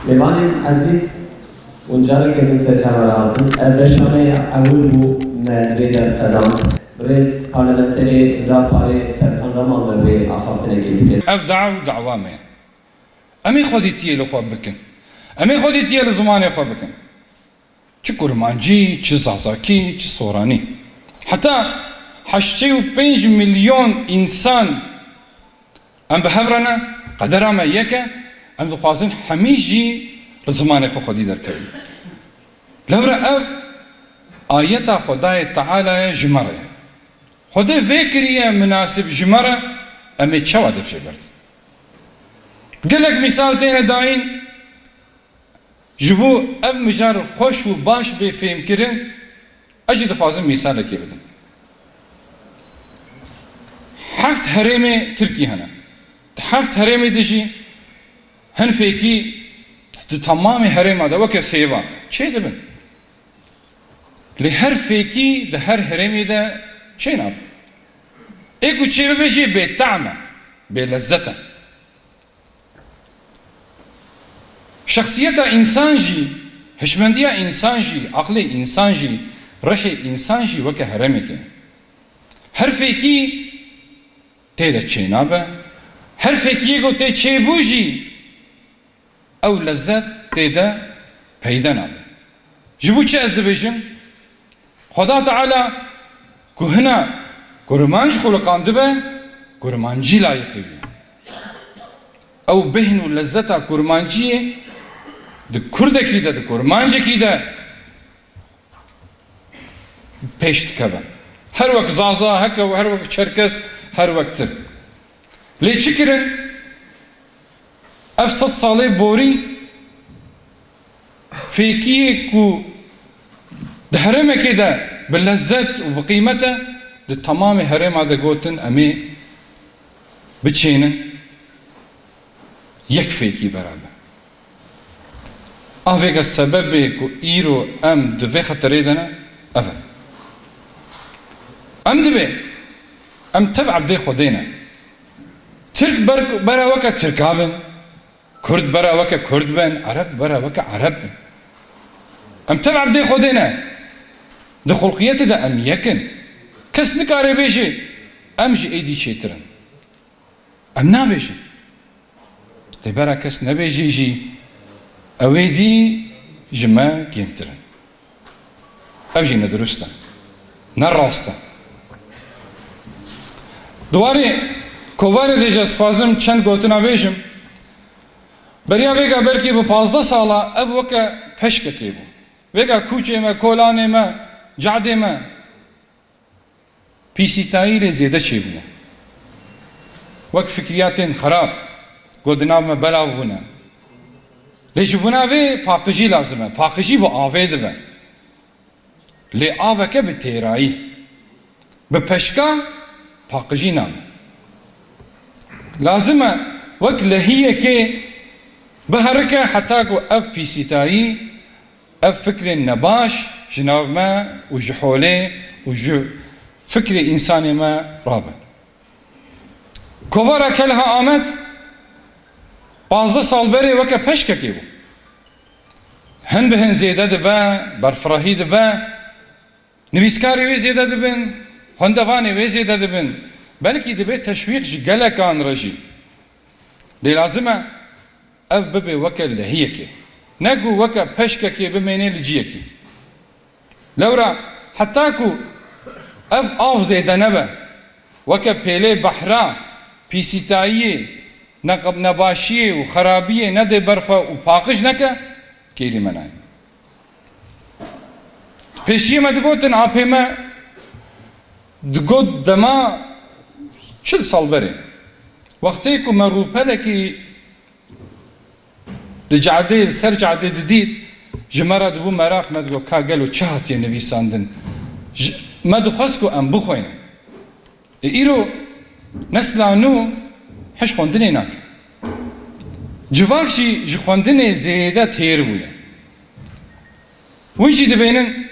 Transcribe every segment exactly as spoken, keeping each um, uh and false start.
Mêvanên ezîz, hûn careke din ser çava re hatin. Ev beşa me ya ewil bû me li vê der qedand. Birêz parlamenterê Hüdaparê Serkan Raman me bi wê axaftinekê bike. Ev dawa û dawa me ye. Em ê xwedîtiyê li xwe bikin. Em ê xwedîtiyê li zimanê xwe bikin. Çi kurmancî, çi zazakî, çi soranî. Heta heştê û pênc milyon însan em bi hev re ne, qedera me yek e, em dixwazin hemî jî li zimanê xwe xwedî derkevin. Lewre ev ayeta Xwedayê Teala ye ji me re ye. Xwedê vê kiriye minasib ji me re, em ê çawa dev jê berdin? Gelek mîsal têne dayîn, ji bo ev mijar xweş û baş bê fêmkirin, ez jî dixwazim mîsalekê bidim. Heft herêmê Tirkî hene. Di heft herêmê de jî hin fêkî di temamê herêma de weke sêvan çêdibin. Lê her fêkî di her herêmê de çênabin. Ê ku çêbibe jî bêtehm e, bêlezzet e. Şexsiyeta însan jî, hişmendiya însan jî, aqlê însan jî, rihê însan jî weke herêmekê. Her fêkî tê de çênabe, her fêkiyê ku tê çêbû jî ew lezzet tê de peyde nabe. Ji bo çi ez dibêjim? Xweda Teala ku hina kurmanc xuliqandibe, kurmancî layiqî bûye. Ew bêhn û lezzeta kurmanciyê di kurdekî de, di kurmancekî de pêş dikeve. Her wek Zaza, heke her wek Çerkes, her wek Tirk. Lê çi kirin? Ev sed salê borî fêkiyê ku di herêmekê de bi lezzet û bi qîmet e, di temamê herêma de gotin, em ê biçênin yek fêkî beraber. Avêga sebebê ku îro em di vê xeterê de ne, ev e. Em dibê, em tev ebdê Xwedê ne. Tirk ber-, bera weke Tirka bin, Kurd bera weke Kurd bin, Ereb bera weke Ereb bin. Em tev ebdê Xwedê ne. Di xulqiyetê de em yek in. Kes nikare bêje, em ji êdî çêtir in. Em nabêjin. Lê bera kes nebêjî jî, ew ê dî ji me kêmtir in. Ev jî ne dirust e. Ne rast e. Di warê kovarê de jî ez dixwazim çend gotina bêjim. Beriya vêga belkî bi pazdeh sala ev weke peşkekê bû. Vêga kûçê me, kolanê me, cadê me, pîsîtayî lê zêde çêbûye. Wek fikriyatên xerab, ku di nav me belav bûne. Lê ji bona vê paqijî lazim e. Paqijî bi avê dibe. Lê aveke bi têrayî. Bi peşka paqijî nabe. Lazim e wek lehiyekê biherike heta ku ev pîsîtayî, ev fikrên nebaş ji nav me û ji holê û ji fikrê însanê me rabe. Kovara Kelha Amed pazdeh sal berê weke peşkekê bû. Hin bi hin zêde dibe, berfirehî dibe, nivîskarê wê zêde dibin, xwendevanê wê zêde dibin. Belkî dibe teşwîq ji gelekan re jî. Lê lazim e ev bibe weke lehiyekê. Ne ku weke peşkekê bimêne li ciyekê. Lewra heta ku ev av zêde nebe, weke pêlê behra, pîsîtayiyê, neqeb-, nebaşiyê û xerabiyê nede ber xwe û paqij neke, kêrî me nayê. Pêşiyê me digotin, apê me digot dema çil sal berê. Wextê ku me rûpelekî di cadê, li ser cadê didît, ji me re dibû meraq, me digot, ka gelo çi hatiye nivîsandin? Ji, me dixwest ku em bixwînin. Ê îro nesla nû hiş xwendinê nake. Civak jî ji xwendinê zêde têr bûye. Hûn jî dibênin,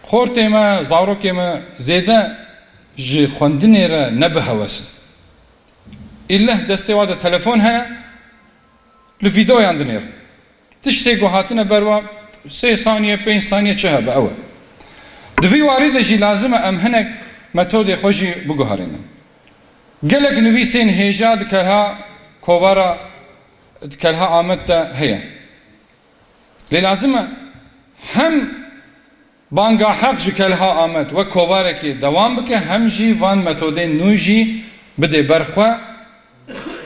xortê me, zarokê me zêde ji xwendinê re ne bi hewesin. Îlleh destê wa de telefon hene, Li vîdeoyan dinêrin. Tiştê ku hatine ber wan sê saniye, pênc saniye çi hebe, ew e. Di vî warî de jî lazim e em hinek metodê xwe jî biguherînin. Gelek nivîsên hêja di kelha kovara, di kelha Amed de heye. Lê lazim e hem banga heq ji kelha Amed wek kovarekê dewam bike, hem jî van metodên nû jî bidê ber xwe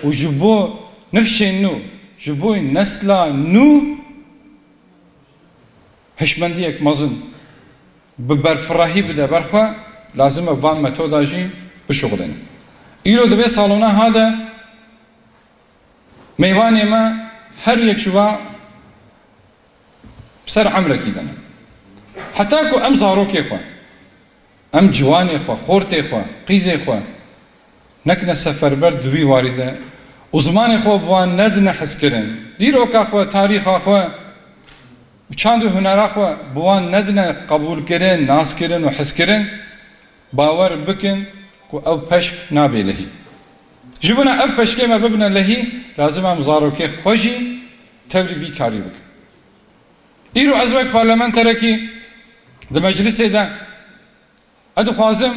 û ji bo nifşên nû, ji bo nesla nû hişmendiyek mezin bi berfirehî bide ber xwe, lazim e van metoda jî bişuxulînin. Îro di vê salona ha de mêvanê me her yek ji wa ser emrekî de ne. Heta ku em zarokê xwe, em ciwanê xwe, xortê xwe, qîzê xwe nekine seferber di vî warî de û zimanê xwe bi wan nedine hezkirin, dîroka xwe, tarîxa xwe û çand û hunera xwe bi wan nedine qebûlkirin, naskirin û hezkirin, bawer bikin ku ew peşk nabe lehî. Ji bona ev peşkê me bibine lehî, lazim e em zarokê xwe jî tevlî vî karî bikin. Îro ez wek parlamenterekî di meclisê de, ez dixwazim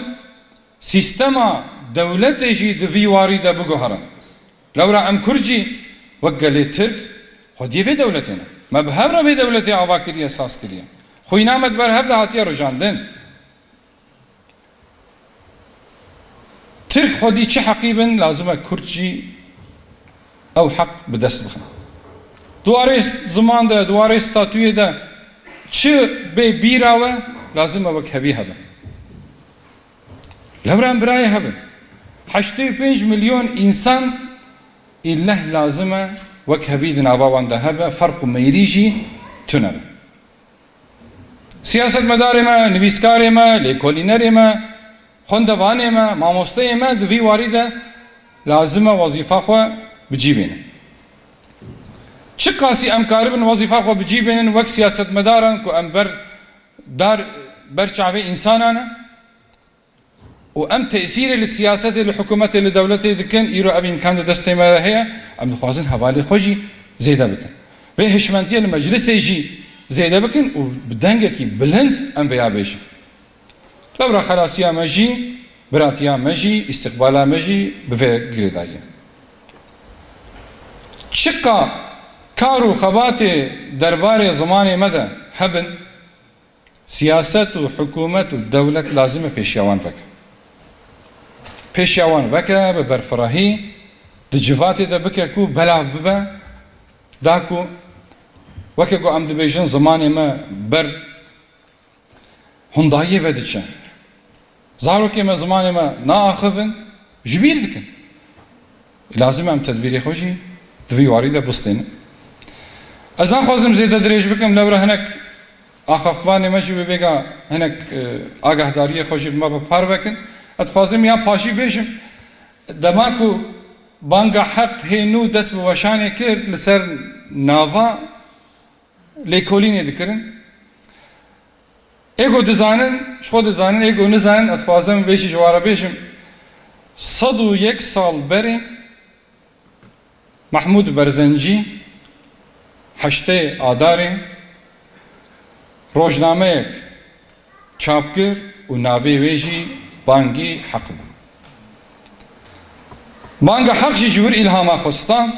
sîstema dewletê jî di vî warî de biguherim. Lewra em Kurd jî wek gelê Tirk xwediyê vê dewletê ne. Me bi hev re vê dewletê ava kiriye, saz kiriye. Xwîna me di ber hev de hatiye rijandin. Tirk xwedî çi heqî bin, lazim e Kurd jî ew heq bi dest bixin. Di warê ziman de, di warê statûyê de çi bê bîra we, lazim e wek hevî hebe. Lewra em birayê hev in. Heştê û pênc milyon însan îleh lazim e wek hevî di nava wan de hebe, ferq û meyrî jî tune be. Siyasetmedarê me, nivîskarê me, lêkolînerê me, xwendevanê me, mamosteyê me di vî warî de lazim e wezîfa xwe bi cî bênin. Çiqasî em karibin wezîfa xwe bi cî bênin wek siyasetmedaran ku em ber dar, ber çavê însanan e, û em tesîrê li siyasetê, li hikûmetê, li dewletê dikin, îro ev îmkan di destê me de heye, em dixwazin hevalê xwe jî zêde bikin. Vê hişmendiyê li meclisê jî zêde bikin û bi dengekî bilind em vêya bêjin. Lewra xelasiya me jî, biratiya me jî, îstiqbala me jî bi vê girêdayî ye. Çiqa kar û xebatê derbarê zimanê me de hebin, siyaset û hikûmet û dewlet lazim e pêşiya wan veke. Pêşiya wan veke, bi berfirehî di civatê de bike ku belav bibe, da ku weke ku em dibêjin zimanê me ber hundayiyê ve diçe. Zarokê me zimanê me naaxivin, ji bîr dikin. Lazim e em tedbîrê xwe jî di vî warî de bistînin. Ez naxwazim zêde dirêj bikim, lewra hinek axaftvanê me jî bi vêga hinek, e, agahdariyê xwe jî bi me bi parve kin. Ez dixwazim ya paşî bêjim, dema ku banga heq hê nû dest bi weşanê kir, li ser nava lêkolînê dikirin. Ê ku dizanin, ji xwe dizanin, ê ku nizanin, ez dixwazim vê jî ji wan re bêjim. Sed û yek sal berê Mehmûd Berzencî heştê Adarê rojnameyek çap kir û navê wê jî Bangî Heq bû. Banga Heq jî ji wir îlhama xwe stand.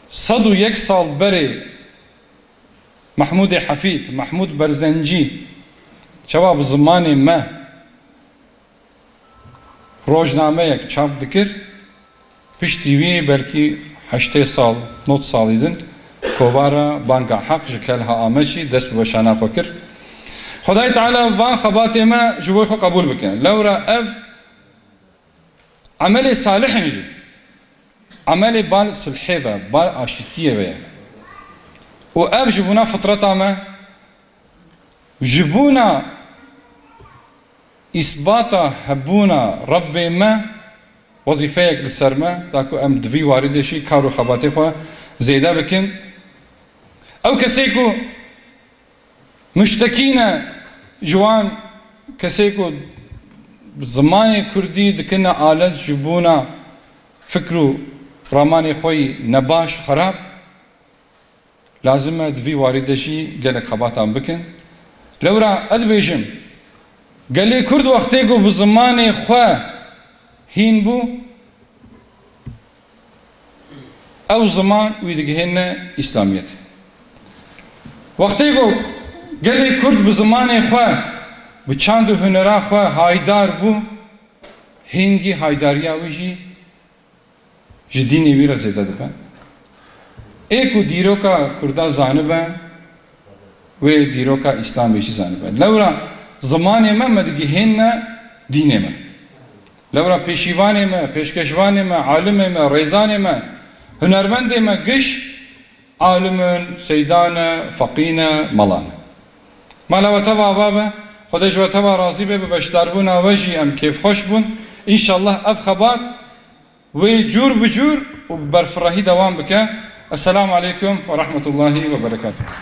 Sed û yek sal berê Mehmûdê Hefîd, Mehmûd Berzencî, çawa bi zimanê me rojnameyek çap dikir, piştî wî belkî heştê sal, nod salî din kovara Banga Heq ji Kelha Amed jî dest bi weşana xwe kir. Xwedayê Teala van xebatê me ji bo xwe qebûl bike. Lewra ev emelê salih in jî. Emelê bal sulhê ve, bal aşitiyê ve ye. Û ev ji bona fitreta me, ji bona îsbata hebûna Rebbê me, wezîfeyek li ser me, da ku em di vî warî de jî kar û xebatê xwe zêde bikin. Ew kesê ku muştekî ne ji wan, kesê ku zimanê kurdî dikine alet ji bona fikr û ramanê xwe yî nebaş, xerab, lazim e di vî warî de jî gelek xebatan bikin. Lewra ez dibêjim, gelê Kurd wextê ku bi zimanê xwe hîn bû, ew ziman wî digihêne Îslamiyetê. Wextê ku gelê Kurd bi zimanê xwe, bi çand û hunera xwe haydar bû, hingî haydariya wî jî ji dînê wî re zêde dibe. Ê ku dîroka Kurda zanibe, wê dîroka Îslamê jî zanibe. Lewra zimanê me, me digihêne dînê me. Lewra pêşîvanê me, pêşkeşvanê me, alimê me, rêzanê me, hunermendê me giş alim in, seydan e, feqî ne, mala ne. Mala we teva ava be, Xwedê ji we teva razî be, bi beşdarbûna we jî em kêfxweş bûn. Înşallah ev xebat wê cûr bi cûr û bi berfirehî dewam bike. Esselamu aleykum ve rahmetullahi ve berekatuhu.